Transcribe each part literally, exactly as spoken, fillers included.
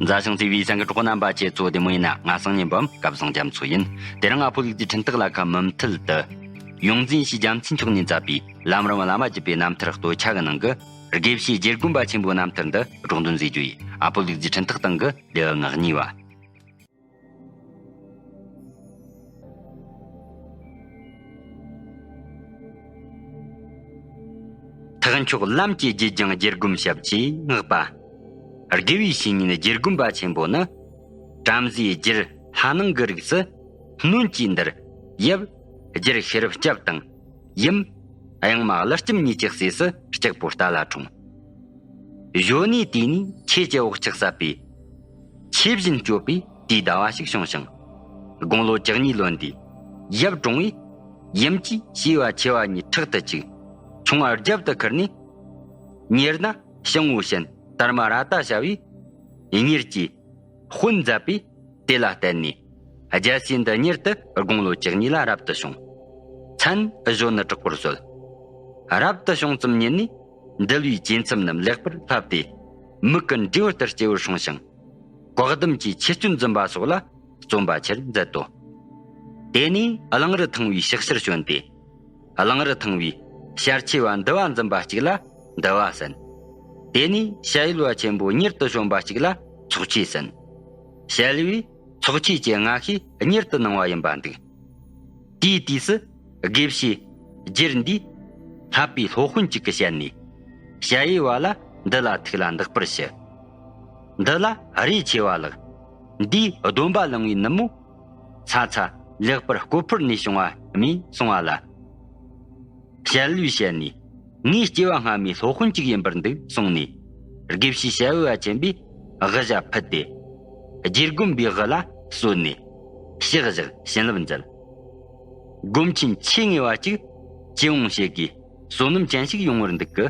མཛའ་ཞིང་བརྩེ་བའི་སེམས་ཀྱི་གྲོགས་རྣམ་པ། ཁྱེད་ཚོ་བདེ་མོ་ཡིན་ན། ང་སང་ཉིན་འབུམ་སྐལ་བཟང་རྒྱ་མཚོ་ཡིན། དེ་རིང་ཨ་ཕོ་ལུག་རྫི་འཕྲིན་སྟེགས་ལ་ཁ་མུ་མཐུད་དུ། ཡོངས་འཛིན་ཡེ་ཤེས་རྒྱལ་མཚན་མཆོག་ནས་མཛད་པའི་ལམ་རིམ་བླ་མ་བརྒྱུད་པའི་རྣམ་ཐར་སྟོད་ཆ་གི་ནང་གི་དགེ་བཤེས་རྗེ་དགོན་པ་ཆེན་པོའི་རྣམ་ཐར་འདི་སྒྲོག་འདོན་མཛད་རྒྱུ་ཡིན། ཨ་ཕོ་ལུག་རྫི་འཕྲིན་སྟེགས་སྟེང་གི་ལེའུ་ང་གཉིས་པ། ཐེག་མཆོག་ལམ་གྱི་རྒྱུད་ཀྱང་རྗེ་སྒོམ་ཞབས་ཀྱིས་བསྔགས་པ། དགེ་བའི་བཤེས་གཉེན་རྗེ་སྒོམ་པ་ཆེན་པོ་ནི། བྲམ་ཟེའི་རྒྱུད་ལྷ་ནང་གི་རིགས་སུ། སྣོད་ཀྱི་འདིར་ཡབ་རྒྱུད་ཤེས་རབ་སྐྱབས་དང་ཡུམ། གཡང་མ་ཀླུ་སྐྱེམས་གཉིས་ཀྱི་སྲས་སུ་སྐྱེས་པོ་རྟ་ལ་འཁྲུངས། གཞོན་ནུའི་དུས་ནས་ཆོས་ཀྱི་བག་ཆགས་ཟབ་པས། ཆོས་བཞིན་སྤྱོད་པའི་དུས་ཟླ་བ་ཞིག་བྱུང་ཞིང་། དགུང་ལོ་བཅུ་གཉིས་ལོན་དུས། ཡབ་གྲོངས་པས། ཡུམ་གྱིས་བྱིས་པ་ཆེ་བ་གཉིས་ཕྲག་ཏུ་བཅུག། ཆུང་བ་རྒྱབ་ཏུ་ཁུར་ནས། ཉེར་ན་ཤིང་བོ་ཞན་དར་མ་ར་ཏ་བྱ་བའི་གཉེར་གྱི་དཔོན་མཛད་པས། དེ་ལ་བརྟེན་ནས་རྒྱལ་སྲས་འདི་མྱུར་དུ་དགུང་ལོ་བཅུ་གཉིས་ལ་རབ་ཏུ་བྱུང་། མཚན་གཞོན་ནུ་གྲགས་པར་གསོལ། རབ་ཏུ་བྱུང་ཙམ་ཉིད་ནས་འདུལ་བའི་བཅས་མཚམས་རྣམས་ལེགས་པར་བསླབས་ཏེ། མིག་གི་འབྲས་བུ་ལྟར་སྐྱེ་བར་བྱུང་ཞིང་། བཀའ་གདམས་ཀྱི་ཆོས་སྐྱོན་འཛིན་པ་སོགས་ལ་བརྩོན་པ་ཆེར་མཛད་དོ། དེ་ནས་གླང་རི་ཐང་བའི་ཕྱག་ཕྱིར་བྱོན་ཏེ། གླང་རི་ཐང་བའི་ཞལ་ཆེ་བ་འདུལ་བ་འཛིན་པ་གཅིག་ལ་འདུལ་བ་གསན། དེ་ནས་ཞྭ་ཡུལ་བ་ཆེན་པོ་མྱུར་དུ་བྱོན་པ་གཅིག་ལ་ཚོགས་ཆོས་གསན། ཞྭ་ཡུལ་བས་ཚོགས་ཆོས་ཀྱི་སྔ་ཤོས་མྱུར་དུ་གནང་བ་ཡིན་པ་འདུག། དེའི་དུས་སུ་དགེ་བཤེས་རྒྱུད་འདིས་བསླབ་པའི་སློབ་དཔོན་གཅིག་གིས་བཤད་ནས། ཞྭ་ཡུལ་བ་ལ་འདི་ལ་ཐུགས་ལ་འདེགས་པར་ཞུ། འདི་ལ་རེ་ཆེ་བ་ལགས། འདིས་སྡོམ་པ་བླང་བའི་ནུབ་མོ། ཚ་ཚ་ལེགས་པར་བསྐོར་ཕུལ་ནས་བྱུང་བ་སྨོས་གསུང་བ་ལ། ཞྭ་ཡུལ་བས་བཤད་ནས། ངའི་སྐྱེ་བ་སྔ་མའི་སློབ་དཔོན་གཅིག་ཡིན་པར་འདུག་གསུངས་ནས། དགེ་བཤེས་ཞྭ་ཡུལ་བ་ཆེན་པོས་དབུ་ཞྭ་ཕུད་དེ། རྗེ་སྒོམ་པའི་དབུ་ལ་གསོལ་ནས། ཕྱག་བཞག་བྱིན་རླབས་མཛད། སྒོམ་ཆེན་ཆེ་ངེས་པ་གཅིག་ཅི་ཡོང་ཞེས་གིས་བསོད་ནམས་ཅན་ཞིག་ཡོང་བར་འདུག་གི།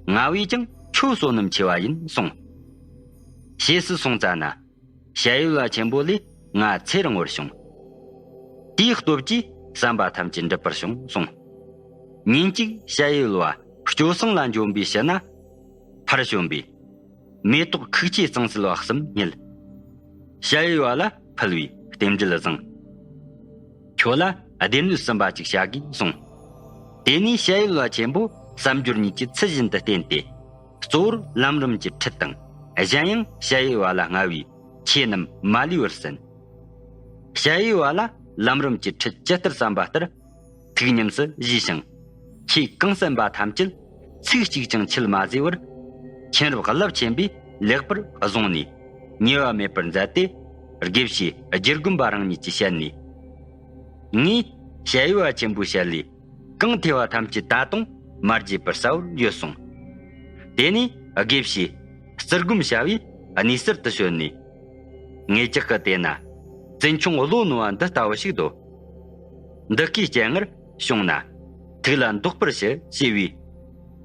ང་བས་ཀྱང་ཁྱོད་བསོད་ནམས་ཆེ་བ་ཡིན་གསུངས། ཞེས་སུ་གསུངས་ཙ་ན། ཞྭ་ཡུལ་བ་ཆེན་པོ་ལས་ང་ཚེ་རིང་བར་བྱུང་། དེའི་སྟོབས་ཀྱིས་བསམ་པ་ཐམས་ཅད་འགྲུབ་པར་བྱུང་གསུངས། ཉིན་གཅིག་ཞྭ་ཡུལ་བ་སྐྱོ་སངས་ལ་འབྱོན་པའི་ཕྱིར་ན། ཕར་བྱོན་པས། མེ་ཏོག་ཁུག་ཆེ་གཙང་སེལ་བ་གསུམ་རྙེད། ཞྭ་ཡུལ་བ་ལ་ཕུལ་བས་རྟེན་འབྲེལ་བཟང་། ཁྱོད་ལ་སྡེ་སྣོད་གསུམ་པ་ཅིག་བྱ་དགོས་གསུངས། དེ་ནས་ཞྭ་ཡུལ་བ་ཆེན་པོ་བསམ་སྦྱོར་གཉིས་ཀྱིས་ཚུལ་བཞིན་དུ་བསྟེན་ཏེ། གཙོ་བོར་ལམ་རིམ་གྱི་ཁྲིད་དང་། གཞན་ཡང་ཞྭ་ཡུལ་བ་ལ་མངའ་བའི་ཆོས་རྣམས་མ་ལུས་པར་གསན། ཞྭ་ཡུལ་བ་ལ་ལམ་རིམ་གྱི་ཁྲིད་ཇི་ལྟར་བསམ་པ་ལྟར། ཐུགས་ཉམས་སུ་བཞེས་ཤིང་། ཆོས་གང་གསན་པ་ཐམས་ཅད་ཚིག་གཅིག་ཀྱང་ཆད་མ་ཟོས་པར། མཁྱེན་རབ་རླབས་ཆེན་པོས་ལེགས་པར་བཟུང་ནས། ཉེས་པ་མེད་པར་མཛད་དེ། དགེ་བཤེས་རྗེ་སྒོམ་པ་རང་ཉིད་ཀྱི་ཞལ་ནས། ངས་ཞྭ་ཡུལ་བ་ཆེན་པོའི་ཞལ་ལས་གང་ཐོས་པ་ཐམས་ཅད་ད་དུང་མ་བརྗེད་པར་གསལ་བོར་ཡོད་གསུངས། དེ་ནས་དགེ་བཤེས་རྩུར་སྒོམ་ཞྭ་བས་གནས་གསར་དུ་བྱོན་ནས། ངེད་ཅག་གི་དེ་ན་བཙུན་ཆུང་བློ་རྣོ་བ་འདི་ལྟ་བུ་ཞིག་འདུག། འདི་གའི་སྤྱན་སྔར་བྱུང་ན་ཐུགས་ལ་འདོགས་པར་ཞུ་ཞེས་པས།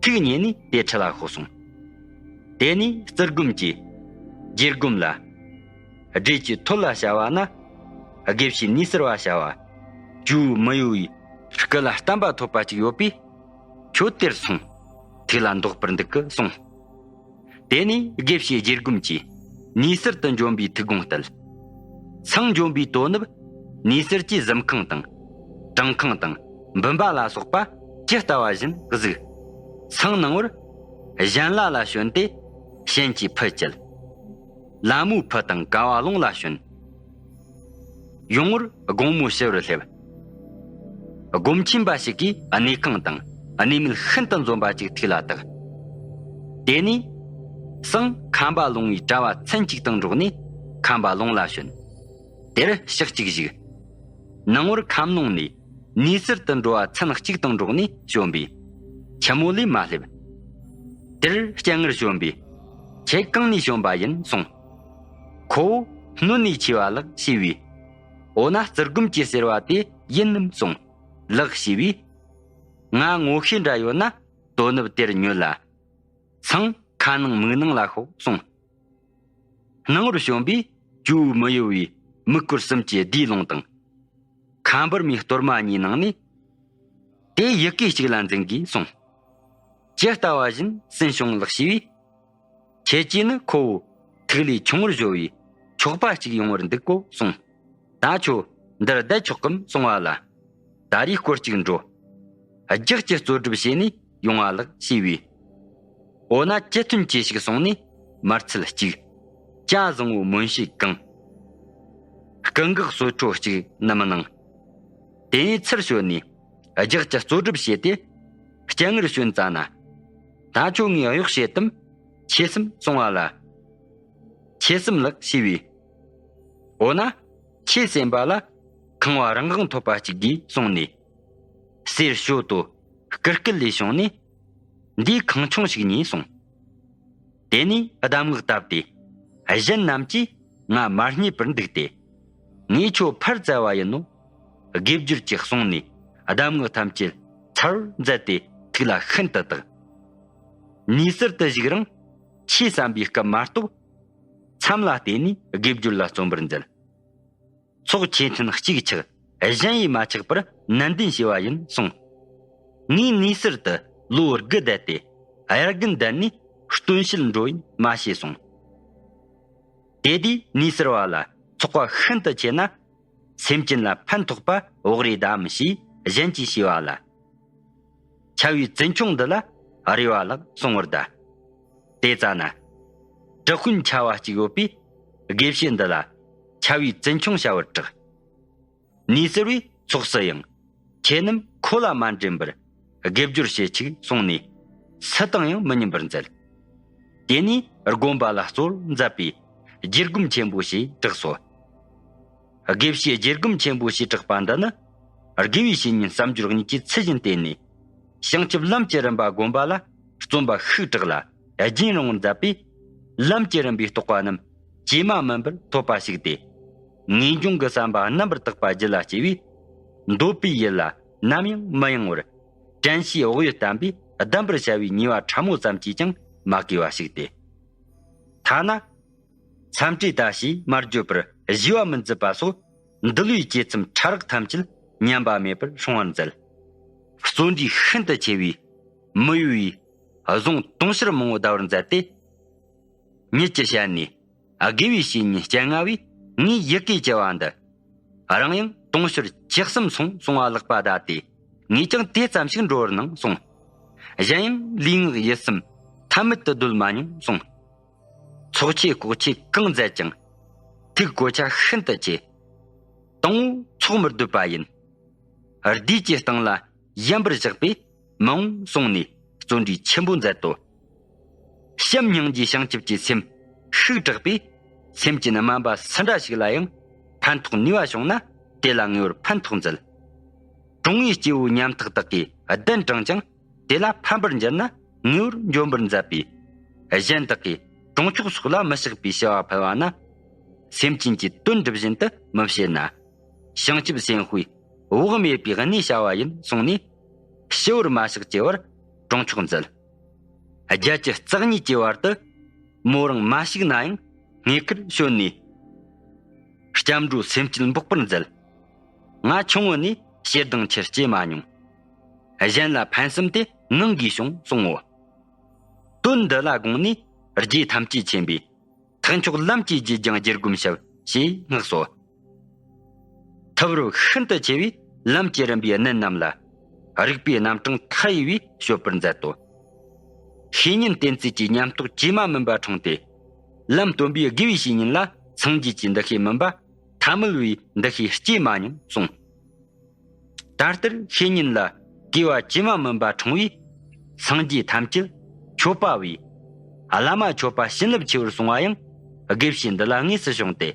ཐུགས་མཉེས་ནས་དེ་ཁྲིད་ལ་ཤོག་གསུངས། དེ་ནས་རྩུར་སྒོམ་གྱིས་རྗེ་སྒོམ་ལ། སྦྲུལ་གྱི་ཐོད་ལ་བྱ་བ་ན། དགེ་བཤེས་ནུས་གསར་བ་བྱ་བ། ཇོ་བོ་མི་གཡོ་བའི་སྐུ་ལ་བསྟན་པ་ཐོབ་པ་ཅིག་ཡོད་པས། ཁྱོད་དེར་སོང་། ཐུགས་ལ་འདོགས་པར་འདུག་གི་གསུངས། དེ་ནས་དགེ་བཤེས་རྗེ་སྒོམ་གྱིས་ནུས་གསར་དུ་འཇོམས་པའི་ཐུགས་དགོངས་བསྟན། ཚང་འཇོམས་པའི་དོ་ནུབ་ནུས་གསར་གྱི་གཟིམ་ཁང་དང་། བྲང་ཁང་དང་འབུམ་པ་ལ་སོགས་པ་ཇི་ལྟ་བ་བཞིན་གཟིགས། ཚང་ནང་བར་གཞན་ལ་ལ་བྱོན་ཏེ་ཞལ་གྱིས་ཕུད་བཅད། ལ་མོའི་ཕུ་དང་ཀ་བ་ལུང་ལ་བྱོན། ཡོང་བར་དགོང་མོ་ཕྱི་བར་སླེབས། སྒོམ་ཆེན་པ་ཞིག་གིས་གནས་ཁང་དང་གནས་མལ་ཤིན་ཏུ་འཛོམས་པ་ཅིག་ཐུགས་ལ་བཏགས། དེ་ནས་སང་ཁམས་པ་ལུང་བའི་གྲྭ་བ་ཚན་གཅིག་དང་འགྲོགས་ནས་ཁམས་པ་ལུང་ལ་བྱོན། དེར་ཞག་གཅིག་བཞུགས། ནངས་པར་ཁམས་ལུང་ནས་ནུས་གསར་དུ་འགྲོ་བ་ཚན་གཅིག་དང་འགྲོགས་ནས་བྱོན་པས། ཆུ་མོ་ལས་མ་སླེབས། དེར་སྤྱན་སྔར་བྱོན་པས། ཁྱེད་གང་ནས་བྱོན་པ་ཡིན་གསུངས། ཁོ་བོ་སྣོད་ནས་ཆེ་བ་ལགས་ཞེས་པས། འོ་ན་རྩུར་སྒོམ་གྱིས་ཟེར་བ་དེ་ཡིན་ནམ་གསུངས། ལགས་ཞེས་པས། ང་ངོ་ཤེས་འདྲ་ཡོད་ན་དོ་ནུབ་དེར་ཉོལ་ལ། ཚང་ཁ་ནང་མིག་ནང་ལ་ཤོག་གསུངས། སྣང་བར་བྱོན་པས་ཇོ་བོ་མི་གཡོ་བའི་མི་བསྐོར་གསུམ་གྱི་ཟློས་ལུང་དང་། ཁ་འབུར་མའི་གཏོར་མ་གཉིས་ནང་ནས། དེ་ཡི་གེ་གཅིག་ལ་འཛིན་དགོས་གསུངས། ཇི་ལྟ་བ་བཞིན་གསན་བྱུང་ལགས་ཞེས་པས། ཁྱེད་ཀྱིས་ནི་ཁོ་བོ་ ཐིག་ལེ་ཆུང་ངུར་གཞོལ་བའི་ཆོག་པ་གཅིག་ཡོང་བར་འདུག་གོ་གསུངས། ད་ཁྱོད་འདིར་བསྡད་ཆོག་གམ་གསུང་བ་ལ། ད་རེས་སྐོར་གཅིག་འགྲོ། རྒྱགས་ཀྱི་རྩོལ་སྒྲུབ་བྱས་ནས་ཡོང་བ་ལགས་ཞེས་པས། འོ་ན་ཅི་ཐོན་ཅི་ཞིག་གསུངས་ནས་མར་ཚུལ་གཅིག་ཅ་བཟང་བོ་མོན་ཤེལ་གང་། སྐུ་འགག་སོ་ཁྲོ་གཅིག་ནམ་སྣང་། དེ་ནས་ཚུར་བྱོན་ནས་རྒྱགས་ཀྱི་རྩོལ་སྒྲུབ་བྱས་ཏེ་སྤྱན་སྔར་བྱོན་ཙ་ན། ད་ཁྱོད་ངས་གཡོག་བྱེད་དམ་ཆེ་སེམས་གསུང་བ་ལ། ཆེ་སེམས་ལགས་ཞེས་པས། འོ་ན་ཆེ་སེམས་པ་ལ་ཁང་བ་རང་དབང་ཐོབ་པ་གཅིག་གིས་གསུངས་ནས། གསེར་ཞོ་དོ་སྐུར་སྐད་ལས་བྱུང་ནས། འདིའི་ཁང་ཆུང་ཞིག་ཉོས་སོང་། དེ་ནས་གདམས་ངག་བཏབ་སྟེ། གཞན་རྣམས་ཀྱིས་ང་མ་རྙེད་པར་འདུག་སྟེ། ངས་ཁྱོད་ཕར་བཙལ་བ་ཡིན་ནོ། དགེ་སྦྱོར་གྱིས་གསུངས་ནས་གདམས་ངག་ཐམས་ཅད་ཚར་བར་མཛད་དེ་ཐུགས་ལ་ཤིན་ཏུ་བཏགས། ནུས་གསེར་དུ་བཞུགས་རིང་ཆོས་བསམ་པའི་སྐབས་མ་གཏོགས། མཚམས་ལ་བལྟས་ནས་དགེ་སྦྱོར་ལ་བརྩོན་པར་མཛད། ཚོགས་ཆེ་ཐོན་གཅིག་ཆགས་གཞན་ཡིས་མ་ཆགས་པར་ནན་ཏན་བྱས་པ་ཡིན་གསུངས། ངས་ནུས་གསེར་དུ་ལོ་དགུ་བསྡད་དེ་དབྱར་དགུན་བསྡད་ནས་སྟོན་ཤེལ་འགྲོ་ཡིན་མ་ཤེས་གསུངས། དེ་དུས་ནུས་གསེར་བ་ལ་ཚོགས་པ་ཤིན་ཏུ་ཆེ་ན། སེམས་ཅན་ལ་ཕན་ཐོགས་པ་བོགས་རེ་དམ་ཞེས་གཞན་གྱིས་ཞུས་པ་ལ། ཆ་བའི་བཙུན་ཆུང་འདི་ལ་རེ་བ་ལགས་གསུང་བར་གདའ། དེ་ཙ་ན། དྲག་ཤུན་ཆ་བ་གཅིག་ཡོད་པས་དགེ་བཤེས་འདི་ལ་ཆ་བའི་བཙུན་ཆུང་བྱ་བར་གྲགས། ནུས་གསེར་བས་ཚོགས་སུ་ཡང་ཁྱེད་རྣམས་ཁོ་ལ་མ་འདྲེན་པར་དགེ་སྦྱོར་བྱེད་ཅིག་གསུངས་ནས་སུ་དང་ཡང་མི་ཉན་པར་མཛད། དེ་ནས་དགོན་པ་ལ་གཙོ་བོར་མཛད་པའི་རྒྱལ་སྒོམ་ཆེན་པོ་ཞེས་གྲགས་སོ། དགེ་བཤེས་རྒྱལ་སྒོམ་ཆེན་པོ་ཞེས་གྲགས་པ་འདི་ནི་དགེ་བའི་བཤེས་གཉེན་བསམ་སྦྱོར་གཉིས་ཀྱི་ཚུལ་བཞིན་བསྟེན་ནས་བྱང་ཆུབ་ལམ་གྱི་རིམ་པ་བསྒོམ་པ་ལ་བརྩོན་པ་ཤུགས་དྲག་ལ་རྒྱུན་རིང་བོར་མཛད་པས། ལམ་གྱི་རིམ་པའི་རྟོགས་པ་རྣམས་ཇི་མ་མིན་པར་ཐོབ་པ་ཞིག་སྟེ། ངེས་འབྱུང་གི་བསམ་པ་རྣམ་པར་དག་པ་རྒྱུད་ལ་སྐྱེས་པས། འདོད་པའི་ཡུལ་ལ་ནམ་ཡང་མི་གཡེང་བར་དྲན་ཤེས་བག་ཡོད་བརྟན་པས་གདམས་པར་བྱ་བའི་ཉེས་པ་ཕྲ་མོ་ཙམ་གྱིས་ཀྱང་མ་གོས་པ་ཞིག་སྟེ། ཐ་ན། མཚམས་བྲིས་ལྟ་ཞེས་མ་བརྗོད་པར་བཞུ་བ་མི་མཛད་པ་སོགས་འདུལ་བའི་བཅས་མཚམས་ཕྲ་རགས་ཐམས་ཅད་ཉམས་པ་མེད་པར་སྲུང་བར་མཛད། བརྩོན་འགྲུས་ཤིན་ཏུ་ཆེ་བས་མི་གཡོ་བའི་གཟུངས་དུང་ཕྱུར་མང་བོ་བཟླ་བར་མཛད་དེ། ཉིད་ཀྱི་ཞལ་ནས་དགེ་བའི་བཤེས་གཉེན་སྤྱན་སྔ་བས་ངའི་ཡི་གེ་བཅུ་བ་འདི། རང་ཡང་དུང་ཕྱུར་བཅུ་གསུམ་སོང་གསུང་བ་ལགས་པ་གདའ་སྟེ། ངས་ཀྱང་དེ་ཙམ་ཞིག་འགྲོ་བར་གནང་གསུངས། གཞན་ཡང་ལུས་ངག་ཡིད་གསུམ་ཐ་མལ་དུ་སྡོད་མ་མྱོང་གསུངས། ཚོགས་ཆེ་ལྐོག་ཆེ་གང་མཛད་ཀྱང་། ཐུགས་གོ་ཆ་ཤིན་ཏུ་ཆེ། དང་པོ་ཚོགས་མི་སྡོད་པ་ཡིན། བདུད་ཀྱི་སྟེང་ལ་ཡན་པར་བཞག་པས་མི་འོང་གསུངས་ནས་བརྩོན་འགྲུས་ཆེན་པོ་མཛད་དོ། བྱམས་སྙིང་རྗེའི་བྱང་ཆུབ་ཀྱི་སེམས་ཤུགས་དྲག་པས། སེམས་ཅན་དམན་པ་སུ་འདྲ་ཞིག་ལ་ཡང་ཕན་ཐོགས་ནུས་པ་བྱུང་ན། དེ་ལ་ངེས་པར་ཕན་ཐོགས་མཛད། གྲོང་བའི་སྐྱེ་བོ་ཉམ་ཐག་དག་གིས་གདན་དྲངས་ཀྱང་། དེ་ལ་ཕན་པར་འགྱུར་ན་ངེས་པར་འཇོམས་པར་མཛད་པས། གཞན་དག་གིས་གྲོང་ཆོག་སོགས་ལ་མི་གཤེགས་པའི་བྱ་བ་ཕུལ་བ་ན། སེམས་ཅན་གྱི་དོན་སྒྲུབ་བཞིན་དུ་མི་བྱེད་ན། བྱང་ཆུབ་སེམས་དཔའི་བག་མེད་པའི་གནས་བྱ་བ་ཡིན་གསུངས་ནས། ཞི་བར་མ་བཤགས་ཀྱི་བར་གྲོང་ཆོག་མཛད། རྒྱལ་གྱི་རྩ་གཉིས་ཀྱི་བར་དུ། མོ་རང་མ་བཤིག་ན་ཡང་ངེས་ཁར་བྱོན་ནས། སྐྱབས་འགྲོ་སེམས་བསྐྱེད་འབོགས་པར་མཛད། ང་ཆུང་ངུ་ནས་ཞེ་སྡང་ཆེར་སྐྱེས་མ་མྱོང་། གཞན་ལ་ཕན་སེམས་དེ་ངང་གིས་བྱུང་གསུང་ངོ་། དོན་འདི་ལ་དགོངས་ནས་རྗེ་ཐམས་ཅད་མཁྱེན་པའི་ཐེག་མཆོག་ལམ་གྱི་རྗེས་འབྲང་རྒྱལ་སྒོམ་ཞབས་ཞེས་བསྔགས་སོ། ཐུབ་རབས་ཤིན་ཏུ་ཆེ་བས་ལམ་གྱི་རིམ་པའི་གནད་རྣམས་ལ་རིགས་པའི་རྣམ་གྲངས་མཐའ་ཡས་པས་ཤོད་པར་མཛད་དོ། བཤེས་གཉེན་བསྟེན་ཚུལ་གྱི་ཉམས་རྟོགས་ཇི་མ་མིན་པ་འཁྲུངས་ཏེ། ལམ་སྟོན་པའི་དགེ་བའི་བཤེས་གཉེན་ལ་སངས་རྒྱས་ཀྱི་འདུ་ཤེས་མིན་པ་ཐ་མལ་བའི་འདུ་ཤེས་སྐྱེས་མ་མྱོང་གསུངས། ད་ལྟར་བཤེས་གཉེན་ལ་སྐྱེ་བ་ཇི་མ་མིན་པ་འཁྲུངས་པས་སངས་རྒྱས་ཐམས་ཅད་མཆོད་པ་བས། བླ་མ་མཆོད་པ་བྱིན་རླབས་ཆེ་བར་གསུང་བ་ཡང་དགེ་བཤེས་འདི་ལ་དངོས་སུ་བྱུང་སྟེ།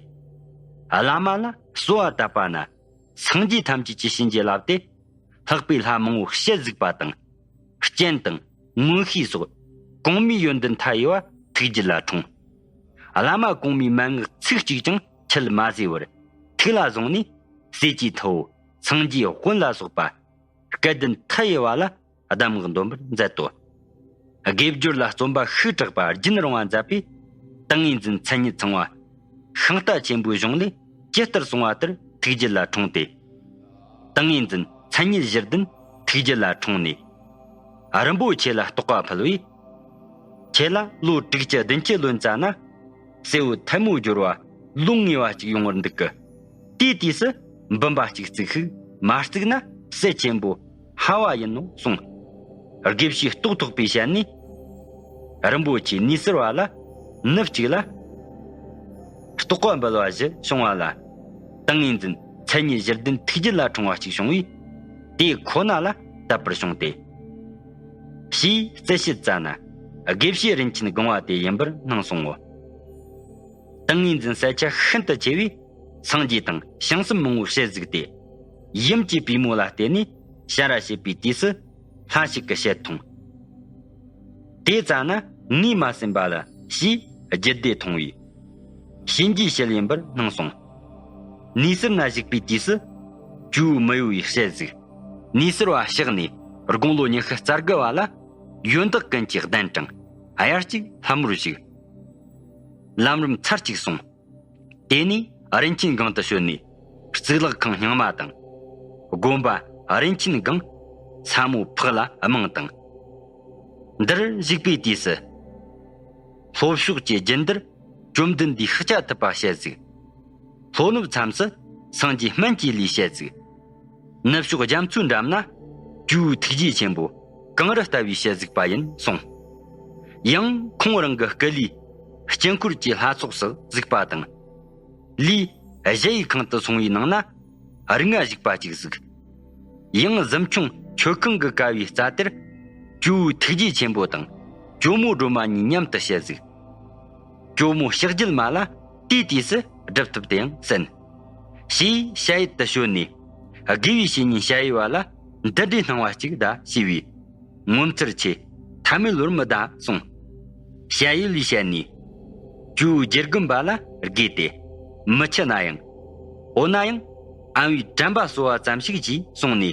བླ་མ་ལ་གསོལ་བ་བཏབ་པ་ན། སངས་རྒྱས་ཐམས་ཅད་ཀྱི་བྱིན་གྱིས་བརླབས་ཏེ། ལྷག་པའི་ལྷ་མང་པོ་ཞལ་གཟིགས་པ་དང་། སྤྱན་དང་མངོན་ཤེས་སོགས་གོང་མའི་ཡོན་ཏན་མཐའ་ཡས་པ་ཐུགས་རྒྱུད་ལ་འཁྲུངས། བླ་མ་གོང་མའི་མན་ངག་ཚིག་གཅིག་ཀྱང་ཁྱད་མ་བཟོས་པར་ཐུགས་ལ་བཟུང་ནས། སྲས་ཀྱི་ཐུ་བོ་སངས་རྒྱས་དབོན་ལ་སོགས་པ་སྐལ་ལྡན་མཐའ་ཡས་པ་ལ་གདམས་ངག་འདོན་པར་མཛད་དོ། དགེ་སྦྱོར་ལ་བརྩོན་པ་ཤུགས་དྲག་པ་རྒྱུན་རིང་བ་མཛད་པས། ཏིང་ངེ་འཛིན་མཚན་ཉིད་ཚང་བ་ཤིང་རྟ་ཆེན་པོའི་གཞུང་ལས་ཇི་ལྟར་གསུངས་པ་ལྟར་ཐུགས་རྒྱུད་ལ་འཁྲུངས་ཏེ། ཏིང་ངེ་འཛིན་མཚན་ཉིད་བཞི་ལྡན་ཐུགས་རྒྱུད་ལ་འཁྲུངས་ནས། རིན་པོ་ཆེ་ལ་རྟོགས་པ་ཕུལ་བས། ཁྱེད་ལ་ལོ་དྲུག་ཅུ་བདུན་ཅུ་ལོན་ཙ་ན། གསལ་བོ་ཐལ་མོ་སྦྱོར་བ་ལུང་ངེས་པ་ཅིག་ཡོང་བར་འདུག་གི། དེའི་དུས་སུ་འབུམ་པ་གཅིག་བརྩིགས་ཤིག་མ་བརྩིགས་ན་སྲིད་ཆེན་པོ་ཧ་བ་ཡིན་ནོ་གསུངས། དགེ་བཤེས་རྟོགས་ཐོགས་པའི་ཞལ་ནས། རིན་པོ་ཆེ་ནུས་གསར་བ་ལ་ནུབ་གཅིག་ལ། རྟོགས་པ་འབུལ་བ་བཞི་བྱུང་བ་ལ། ཏིང་ངེ་འཛིན་མཚན་ཉིད་བཞི་ལྡན་ཐུགས་རྒྱུད་ལ་འཁྲུངས་པ་གཅིག་བྱུང་བས། དེ་ཁོ་ན་ལ་དད་པར་བྱུང་སྟེ། ཞེས་རྩི་བཤད་བསྩལ་ན། དགེ་བཤེས་རིན་ཆེན་སྒང་བ་དེ་ཡིན་པར་སྣང་སོང་ངོ་། ཏིང་ངེ་འཛིན་གསལ་ཆ་ཤིན་ཏུ་ཆེ་བས། སངས་རྒྱས་དང་བྱང་སེམས་མང་པོ་ཞལ་གཟིགས་ཏེ། ཡུམ་གྱི་པུས་མོ་ལ་བརྟེན་ནས་ཞལ་ར་བྱེད་པའི་དུས་སུ། ལྷ་ཞིག་གི་ཞལ་མཐོང་། དེ་ཙ་ན་ངས་མ་ཟིན་པ་ལ་ཞེས་རྒྱུད་སྡེ་མཐོང་བས། གཤིན་རྗེའི་ཞལ་ཡིན་པར་སྣང་སོང་། ནུས་གསར་ན་བཞུགས་པའི་དུས་སུ། ཇོ་བོ་མི་གཡོ་བའི་ཞལ་གཟིགས། ནུས་གསར་བ་གཤེགས་ནས་དགུང་ལོ་ཉི་ཤུ་རྩ་དགུ་བ་ལ། ཡོན་བདག་ཀུན་གྱི་གདན་དྲངས། དབྱར་གཅིག་ལྷ་མོར་བཞུགས། ལམ་རིམ་ཚར་གཅིག་སོང་། དེ་ནས་རིན་ཆེན་སྒང་དུ་བྱོན་ནས་གཙུག་ལག་ཁང་རྙིང་མ་དང་། དགོན་པ་རིན་ཆེན་སྒང་ས་མོ་ཕག་ལ་རྨང་དང་། འདིར་བཞུགས་པའི་དུས་སུ། ལྷོ་ཕྱོགས་ཀྱི་རྒྱུན་འདིར་བཅོམ་ལྡན་འདས་ཤཱཀྱ་ཐུབ་པ་ཞལ་གཟིགས། ལྷོ་ནུབ་མཚམས་སུ་སངས་རྒྱས་སྨན་གྱི་ལུས་ཞལ་གཟིགས། ནུབ་ཕྱོགས་རྒྱ་མཚོའི་འགྲམ་ན་ཇོ་བོའི་ཐུགས་རྗེ་ཆེན་པོ་གངས་རི་ལྟ་བུའི་ཞལ་གཟིགས་པ་ཡིན་གསུངས། ཡང་ཁོང་རང་གི་སྐུ་ལུས་དཀྱིལ་འཁོར་གྱི་ལྷ་ཚོགས་སུ་གཟིགས་པ་དང་། ལུས་གཞལ་ཡས་ཁང་དུ་སོང་བའི་ནང་ན་རིགས་ལྔ་བཞུགས་པ་ཅིག་གཟིགས། ཡང་གཟིམ་ཆུང་མཆོད་ཁང་གི་ཀ་བའི་རྩ་དེར་ཇོ་བོའི་ཐུགས་རྗེ་ཆེན་པོ་དང་ཇོ་མོ་སྒྲོལ་མ་གཉིས་མཉམ་དུ་ཞལ་གཟིགས། ཇོ་མོ་གཤེགས་རྒྱུད་མ་ལ་དེའི་དུས་སུ་སྒྲུབ་ཐབས་དེ་ཡང་གསན། ཞེས་ཞལ་ཡུལ་དུ་བྱོན་ནས། དགེ་བའི་བཤེས་གཉེན་ཞལ་ཡུལ་བ་ལ་འདི་འདྲའི་སྣང་བ་གཅིག་གདའ་ཞེས་པས། ངོ་མཚར་ཆེ། ཐ་མལ་བར་མི་གདའ་གསུངས། ཞལ་ཡུལ་ལས་བཤད་ནས། ཇོ་བོའི་རྒྱུད་དགོན་པ་ལ་དགོས་ཏེ། མི་འཆི་ན་ཡང་། འོ་ན་ཡང་། ཨམ་བའི་དྲན་པ་གསོ་བ་ཙམ་ཞིག་གྱིས་གསུངས་ནས།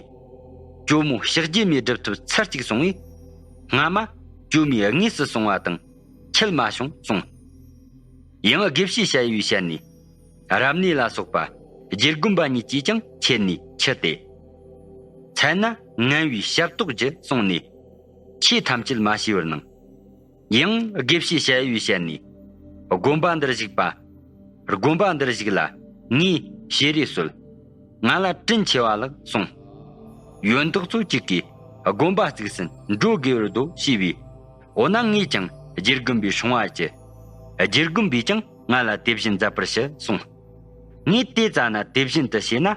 ཇོ་མོ་གཤེགས་རྒྱུད་མའི་སྒྲུབ་ཐབས་ཚར་གཅིག་གསུངས་པས། སྔ་མ་ཇོ་མོས་དངོས་སུ་གསུངས་པ་དང་ཁྱད་མ་བྱུང་གསུངས། ཡང་དགེ་བཤེས་ཞལ་ཡུལ་བཤད་ནས། རབ་གནས་ལ་སོགས་པ་རྒྱུད་དགོན་པ་ཉིད་ཀྱིས་ཀྱང་ཆེད་ནས་འཆི་སྟེ། མཚན་ན་ངན་བའི་ཞབས་ཏོག་བགྱི་གསུངས་ནས། ཆོས་ཐམས་ཅད་མ་ཤེས་པར་སྣང་། ཡང་དགེ་བཤེས་ཞལ་ཡུལ་བཤད་ནས། དགོན་པ་འདིར་བཞུགས་པ། དགོན་པ་འདིར་བཞུགས་ལ་ངས་བྱེད་རེས་གསོལ། ང་ལ་དྲིན་ཆེ་བ་ལགས་གསུངས། ཡོན་བདག་ཚོ་གཅིག་གིས་དགོན་པ་བརྩིགས་ཟིན་འགྲོ་དགོས་པར་འདོད་ཞེས་པས། འོ་ན་ངས་ཀྱང་རྒྱུད་དགོན་པའི་སྲུང་བ་བགྱི། རྒྱུད་དགོན་པས་ཀྱང་ང་ལ་དེ་བཞིན་མཛད་པར་ཞུ་གསུངས། ངས་དེ་ཙ་ན་དེ་བཞིན་དུ་བྱས་ན།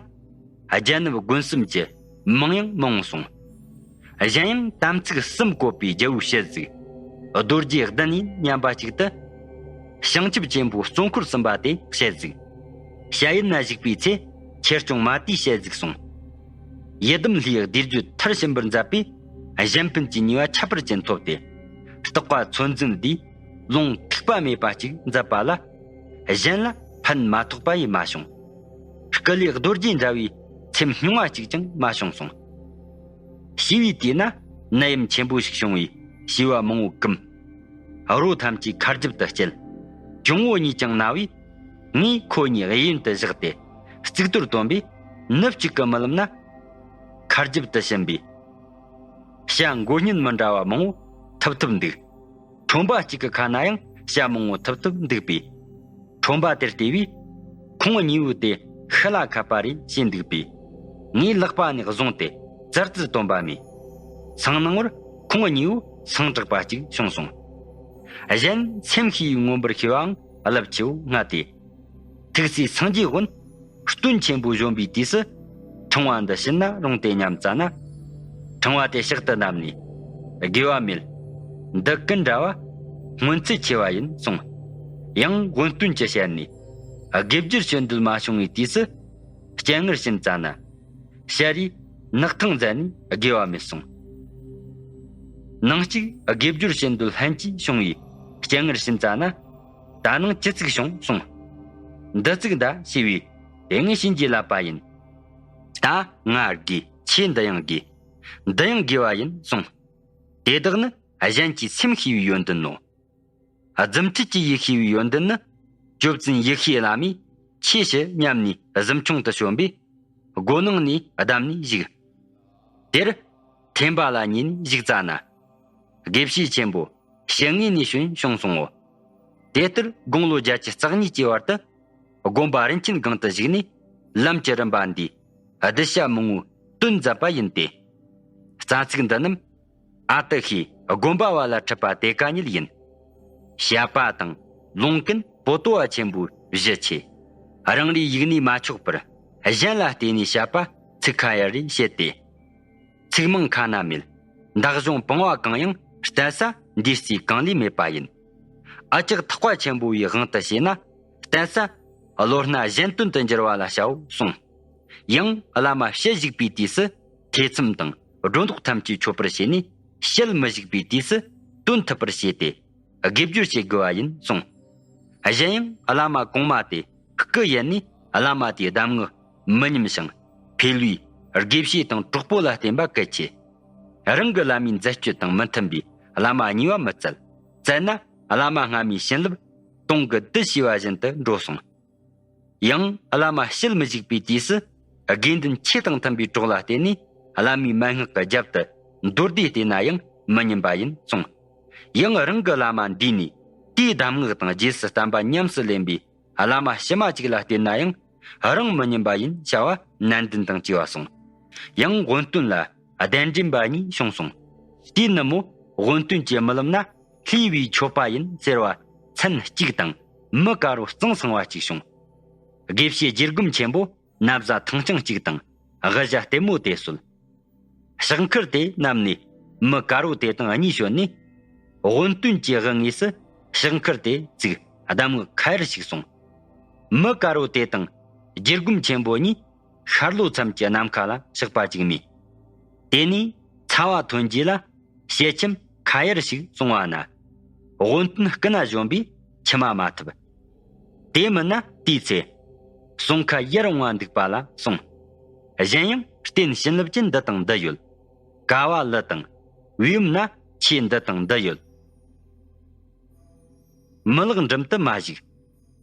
རྒྱལ་ནུབ་དགོན་གསུམ་གྱི་མིང་ཡང་མང་སོང་། གཞན་ཡང་དམ་ཚིག་གསུམ་བཀོད་པའི་རྒྱལ་པོའི་ཞལ་གཟིགས། རྡོ་རྗེ་གདན་ཡིན་སྙམ་པ་ཅིག་ཏུ། བྱང་ཆུབ་ཆེན་པོའི་གཙོ་འཁོར་གསུམ་པ་དེ་ཞལ་གཟིགས། ཞལ་ཡུལ་ན་བཞུགས་པའི་ཚེ་ཆོས་སྐྱོང་མ་དེའི་ཞལ་གཟིགས་སོང་། ཡི་དམ་ལྷའི་བདེ་སྤྱོད་མཐར་ཕྱིན་པར་མཛད་པས། གཞན་ཕན་གྱི་ནུས་པ་ཁྱད་པར་ཅན་ཐོབ་སྟེ། རྟག་པ་ཚོད་འཛིན་འདིས་ལུང་ཐིགས་པ་མེད་པ་ཅིག་མཛད་པ་ལ། གཞན་ལ་ཕན་མ་ཐོགས་པ་ཡིས་མ་བྱུང་། སྐུ་ལུས་རྡོ་རྗེ་འདྲ་བའི་ཚེམས་རྙིང་བ་གཅིག་ཀྱང་མ་བྱུང་གསུངས། ཞི་བའི་དུས་ན་ནད་ཡམས་ཆེན་པོ་ཞིག་བྱུང་བས་ཞི་བ་མང་པོ་གུམ། རོ་ཐམས་ཅད་མཁའ་ཁྱབ་ཏུ་བསྐྱལ། གྱང་མོ་གཉིས་ཀྱང་ན་བས། ངས་ཁོ་གཉིས་གཡས་གཡོན་དུ་བཞག་སྟེ་གཙུག་ཏོར་བཏོན་པས། ནུབ་གཅིག་གི་རྨི་ལམ་ན་མཁའ་ཁྱབ་ཏུ་ཕྱིན་པས། བྱ་མགོ་བརྙན་མི་འདྲ་བ་མང་པོ་ཐུབ་ཐུབ་འདུག་ཁྲོན་པ་གཅིག་གི་ཁ་ན་ཡང་བྱ་མང་པོ་ཐུབ་ཐུབ་འདུག་པས། ཁྲོན་པ་དེར་བལྟས་པས། ཁོང་གཉིས་པོ་དེ་ཤི་ལ་ཁད་པ་རེད་ཞེས་འདུག་པས། ངས་ལག་པ་ནས་བཟུང་སྟེ་ཙར་ཙར་བཏོན་པ་མས། སང་ནངས་པར་ཁོང་གཉིས་པོ་སངས་དྲག་པ་གཅིག་བྱུང་སོང་། གཞན་སེམས་ཤེས་པའི་མངོན་པར་ཤེས་པའང་རླབས་ཆེ་བོ་ལྔ་སྟེ། ཐུགས་སྲས་སངས་རྒྱས་དབོན་སྟོན་ཆེན་པོ་བཞོན་པའི་དུས་སུ། ཕྲེང་བ་འདི་བྱིན་ན་རུང་སྟེ་སྙམ་བཙལ་ན། ཕྲེང་བ་དེ་ཕྱག་ཏུ་བསྣམས་ནས་དགེ་བ་མེད། འདི་ཀུན་འདྲ་བ་སྔོན་ཚེ་ཆེ་བ་ཡིན་གསུངས། ཡང་དབོན་སྟོན་གྱི་ཞལ་ནས་དགེ་སྦྱོར་བྱེད་འདོད་མ་བྱུང་བའི་དུས་སུ། སྤྱན་སྔར་ཕྱིན་བཙལ་ན། ཞལ་རས་ནག་ཐང་མཛད་ནས་དགེ་བ་མེད་གསུངས། ནང་གཅིག་དགེ་སྦྱོར་བྱེད་འདོད་ལྷན་ཅིག་བྱུང་བས་སྤྱན་སྔར་ཕྱིན་བཙལ་ན། ད་ནང་ཅི་ཙིག་བྱུང་གསུངས། འདི་ཙིག་གདའ་ཞེས་པས། དེ་ངས་བྱིན་གྱིས་བརླབས་པ་ཡིན། ད་ང་དགོས། ཁྱེད་འདི་ཡང་དགོས། འདི་ཡང་དགོས་པ་ཡིན་གསུངས། དེ་དག་ནི་གཞན་གྱི་སེམས་ཤེས་པའི་ཡོན་ཏན་ནོ། རྫུ་འཕྲུལ་གྱི་ཡིད་ཤེས་པའི་ཡོན་ཏན་ནི། ཅོ་བཙུན་ཡིད་ཤེས་བླ་མས་ཁྱེད་ཞུ་སྙམ་ནས་གཟིམ་ཆུང་དུ་བྱོན་པས། སྒོ་ནང་ནས་བསྡམས་ནས་བཞུགས། དེར་ཐེམ་པ་ལ་ཉན་ནས་བཞུགས་ཙ་ན། དགེ་བཤེས་ཆེན་པོ་ཞལ་ངོས་ནས་བྱོན་བྱུང་སོང་ངོ་། དེ་ལྟར་དགུང་ལོ་བརྒྱད་ཅུ་རྩ་གཉིས་ཀྱི་བར་དུ་དགོན་པ་རིན་ཆེན་སྒང་དུ་བཞུགས་ནས། ལམ་གྱི་རིམ་པ་འདིའི་གདུལ་བྱ་མང་བོའི་དོན་མཛད་པ་ཡིན་ཏེ། རྩ་ཚིག་འདི་རྣམས་ཨ་ཏི་ཤའི་དགོན་པ་བ་ལ་འཁྲིད་པ་དེ་ཀ་ཉིད་ཡིན། བཤད་པ་དང་ལུང་ཀུན་པོ་ཏོ་བ་ཆེན་པོའི་གཞི་ཆེ། རང་རེའི་ཡིག་ནས་མ་ཆོག་པར་གཞན་ལ་བརྟེན་ནས་བཤད་པ་ཚིག་ཁ་ཡར་རེ་བཤད་དེ། ཚིག་མང་ཁ་ན་མེད། འདག་གཞུང་སྤང་བ་གང་ཡང་བསྟན་ས་འདིའི་རྩིས་གང་ལས་མེད་པ་ཡིན། ཨ་ལྕག་ཐེག་པ་ཆེན་པོ་བའི་དབང་དུ་བྱས་ན། བསྟན་ས་བློ་སྣ་གཞན་དོན་དུ་འགྱུར་བ་ལ་བྱའོ་གསུངས། ཡང་བླ་མ་ཞལ་བཞུགས་པའི་དུས་སུ་ཐེ་ཚོམ་དང་སྒྲོ་འདོགས་ཐམས་ཅད་ཆོད་པར་བྱས་ནས། ཞལ་མི་བཞུགས་པའི་དུས་སུ་དོན་ཐུབ་པར་བྱས་ཏེ། དགེ་སྦྱོར་བྱེད་དགོས་པ་ཡིན་གསུངས། གཞན་ཡང་བླ་མ་གོང་མ་དེ་སྐུ་ཡལ་ནས་བླ་མ་དེའི་གདམས་ངག་མི་ཉམས་ཤིང་། འཕེལ་བའི་དགེ་བཤེས་དང་གྲོགས་པོ་ལ་བརྟེན་པ་གལ་ཆེ། རང་གི་བླ་མའི་མཛད་སྤྱོད་དང་མི་མཐུན་པའི་བླ་མ་གཉིས་པ་མི་བཙལ། བཙལ་ན་བླ་མ་སྔ་མའི་བྱིན་རླབས་དུང་གི་རྡུལ་ཞེས་པ་བཞིན་དུ་འགྲོ་གསུངས། ཡང་བླ་མ་ཞལ་མི་བཞུགས་པའི་དུས་སུ། དགེ་འདུན་ཆོས་དང་མཐུན་པའི་གྲོགས་ལ་བརྟེན་ནས། བླ་མའི་མན་ངག་གི་རྒྱབ་ཏུ་མདོར་བསྡུས་བལྟས་ན་ཡང་མི་ཉན་པ་ཡིན་གསུངས། ཡང་རང་གི་བླ་མ་འདུས་ནས་དེའི་གདམས་ངག་དང་རྗེས་སུ་བསྟན་པ་ཉམས་སུ་ལེན་པའི་བླ་མ་ཕྱི་མ་གཅིག་ལ་བརྟེན་ན་ཡང་རང་མི་ཉན་པ་ཡིན་བྱ་བ་ནན་ཏན་དང་བཅས་པ་གསུངས། ཡང་དབོན་སྟོན་ལ་གདན་འདྲེན་པ་གཉིས་བྱུང་གསུངས། དེའི་ནུབ་མོ་དབོན་སྟོན་གྱི་རྨི་ལམ་ན་ལྷོས་པའི་མཆོད་པ་ཡིན་ཟེར་བ་མཚན་གཅིག་དང་མི་དཀར་པོ་གཙང་སངས་པ་གཅིག་བྱུང་། དགེ་བཤེས་རྗེ་སྒོམ་ཆེན་པོ་ན་བཟའ་ཐང་ལྕང་གཅིག་དང་དབུ་ཞྭ་ལྟད་མོ་དེ་གསོལ། ཕྱག་འཁར་དེ་བསྣམས་ནས་མི་དཀར་པོ་དེ་དང་གཉིས་བྱོན་ནས། དབོན་སྟོན་གྱི་དབུ་དངོས་སུ་ཕྱག་འཁར་དེ་བཙུགས། གདམས་ངག་ཁ་ཡར་ཞིག་གསུངས། མི་དཀར་པོ་དེ་དང་རྗེ་སྒོམ་ཆེན་པོ་གཉིས་ཤར་ལྷོ་མཚམས་ཀྱི་ནམ་མཁའ་ལ་གཤེགས་པ་ཅིག་རྨིས། དེ་ནས་ཚ་བ་ཐོན་རྗེས་ལ་ཞལ་ཆེམས་ཁ་ཡར་ཞིག་གསུང་བ་ན། དབོན་སྟོན་སྐུ་ན་གཞོན་པས་མཆི་མ་མ་ཐུབ། དེ་མིན་ན་དེའི་ཚེ། གསུང་ཁ་ཡར་འོང་བ་འདུག་པ་ལ་གསུངས། གཞན་ཡང་རྟེན་བྱིན་རླབས་ཅན་འདི་དང་འདི་ཡོད། ཀ་བ་ལི་དང་བེའུ་མ་ན་ཆོས་འདི་དང་འདི་ཡོད། མི་ལག་འགྲིམ་དུ་མ་བཞུགས།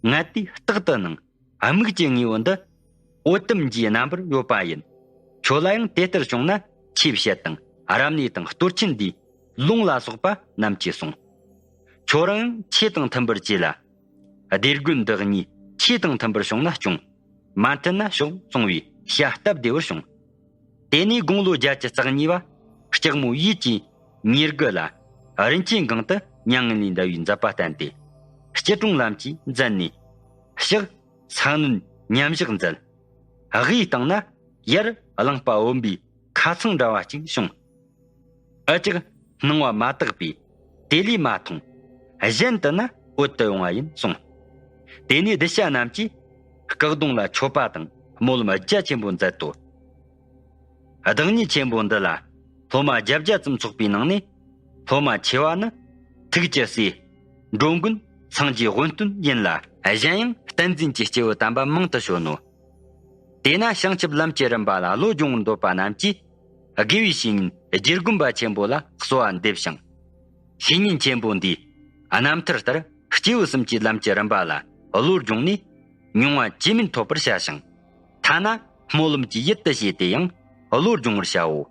ངལ་དུས་རྟག་ཏུ་གནང་། དམིགས་ཀྱི་དངོས་པོ་འདི་འོད་དུམ་གྱི་རྣམ་པར་ཡོད་པ་ཡིན། ཁྱོད་ལ་ཡང་དེ་ལྟར་བྱུང་ན་ཆོས་བཤད་དང་རབ་གནས་དང་གཏོར་ཆེན་འདིའི་ལུང་ལ་སོགས་པ་རྣམས་ཀྱིས་གསུངས། ཁྱོད་རང་ཡང་ཆོས་དང་མཐུན་པར་བྱས་ལ། སྡེ་དགོན་འདི་གཉིས་ཆོས་དང་མཐུན་པར་བྱུང་ན་སྐྱོང་། མ་མཐུན་ན་ཞོག་གསུང་བའི་བྱ་སྟབས་བདེ་བར་བྱུང་། དེ་ནས་དགུང་ལོ་བརྒྱད་ཅུ་རྩ་གཉིས་པ་ལྕགས་མོ་ཡིད་ཀྱི་ཉེར་དགུ་ལ་རིན་ཆེན་སྒང་དུ་མྱ་ངན་ལས་འདའ་བའི་མཛད་པ་བསྟན་ཏེ། སྐྱིད་གྲོང་ལམ་གྱི་མཛད་ནས་ཕྱག་ས་གནོན་མཉམ་བཞག་མཛད། དབུས་སྟེང་ན་ཡར་གླིང་པ་བུམ་པའི་ཁ་ཚང་འདྲ་བ་ཅིག་བྱུང་། འུ་ཅག་སྣང་བ་མ་དག་པས་དེ་ལས་མ་མཐོང་། གཞན་དུ་ན་བོད་དུ་ཡོང་བ་ཡིན་གསུངས། དེ་ནས་གདུལ་བྱ་རྣམས་ཀྱིས་སྐུ་གདུང་ལ་མཆོད་པ་དང་སྨོན་ལམ་རྒྱ་ཆེན་པོ་མཛད་དོ། བདག་ཉིད་ཆེན་པོ་འདི་ལ་སློབ་མ་བརྒྱད་བརྒྱ་ཙམ་ཚོགས་པའི་ནང་ནས་སློབ་མ་ཆེ་བ་ནི་ཐུགས་ཀྱི་སྲས་འགྲོ་མགོན་སངས་རྒྱས་དབོན་སྟོན་ཡིན་ལ། གཞན་ཡང་བསྟན་འཛིན་གྱི་སྐྱེས་བུ་དམ་པ་མང་དུ་བྱོན་ནོ། དེས་ན་བྱང་ཆུབ་ལམ་གྱི་རིམ་པ་ལ་བློ་སྦྱོང་བར་འདོད་པ་རྣམས་ཀྱིས་དགེ་བའི་བཤེས་གཉེན་རྗེ་སྒོམ་པ་ཆེན་པོ་ལ་གསོལ་བ་འདེབས་ཤིང་། བཤེས་གཉེན་ཆེན་པོ་འདིས་རྣམ་ཐར་ལྟར་སྐྱེས་བུ་གསུམ་གྱི་ལམ་གྱི་རིམ་པ་ལ་བློ་སྦྱོང་ནས་མྱོང་བ་ཇི་སྨིན་ཐོབ་པར་བྱ་ཞིང་། ཐ་ན་སྨོན་ལམ་གྱི་ཡུལ་དུ་བྱས་ཏེ་ཡང་བློ་སྦྱོང་བར་བྱའོ།